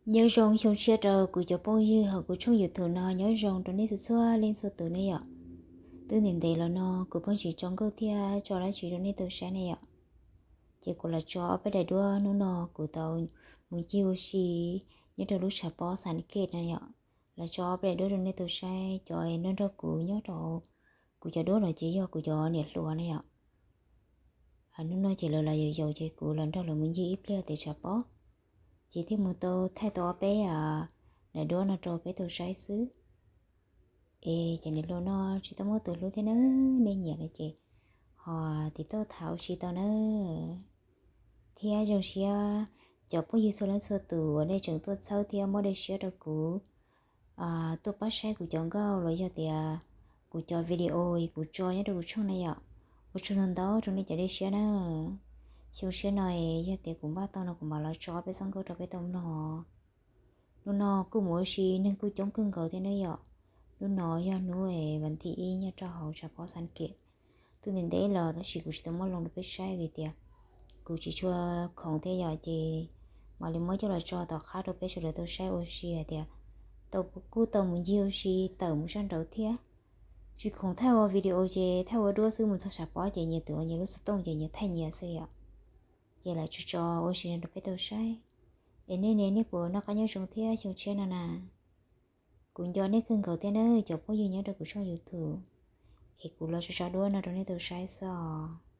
Nyob zoo xyoo tshiab rau kuv cov phooj ywg hauv kuv tshooj YouTube no, nyob zoo rau nej txhua txhua leej txhua tus ne yom. Twb ntev ntev los no kuv pheej tsis tso nkauj thiab tso dab tsi rau nej tau saib ne yom. Ces kuv los tso ob peb daim duab hnub no kuv tau mus ncig ua si nyob rau lub tshav pob Saint Kitts no yom. Los tso ob peb daim duab rau nej tau saib, cov nrog nrog kuv nyob rau kuv cov duab los ces yog kuv cov niam hluas ne yom. Hnub no ces lawv los yaus yaus ces kuv los nrog lawv mus ncig ib pliag tej tshav pob, ces thiaj mus tau thaij tau ob peb daim duab no rau peb tau saib xwb. Es cov niam hluas no tsis tau muaj tus hlub thiab na, nej nyiam no ces ho tiv tauj tham ua si tau na. Thiab zoo siab cov phooj ywg txhua leej txhua tus uas nej tseem tuaj txhawb thiab muab dej siab rau kuv, tuaj pab saib kuv cov nkauj los yog tias kuv cov video kuv tso nyob rau kuv tshooj na yom. Ua tsaug ntau ntau rau nej cov dej siab na. Xyoo tshiab no yog tias kuv npaj tau no kuv mam los tso peb txoj nkauj rau peb tau mloog. Hnub no kuj mus ua si neeg kuj coob kawg nkaus thiab ne yom. Hnub no yog hnub vas thib ib nyob rau hauv tshav pob Saint Kitts. Twb ntev ntev los tab sis kuv tsis tau muab loo rau peb saib vim tias kuv tsis tshua khoom thiab yom, ces mam li muab coj los tso tom qab rau peb sawv daws tau saib ua si hais tias tau kuj tau mus ncig ua si tawm mus sab nraud thiab. Tsis khoom thaij ua video ces thaij ua duab xwb, mus txog tshav pob ces nyias tus ua nyias lub xov tooj ces nyias thaij nyias xwb yom. Ces lam tso tso ua si rau peb tau saib. Es nej ne, nej puas noj qab nyob zoo thiab xyoo tshiab no na? Kuv nco nej kawg nkaus thiab na cov phooj ywg nyob rau kuv tshooj YouTube. Es kuv los tso tso duab no rau nej tau saib xwb os.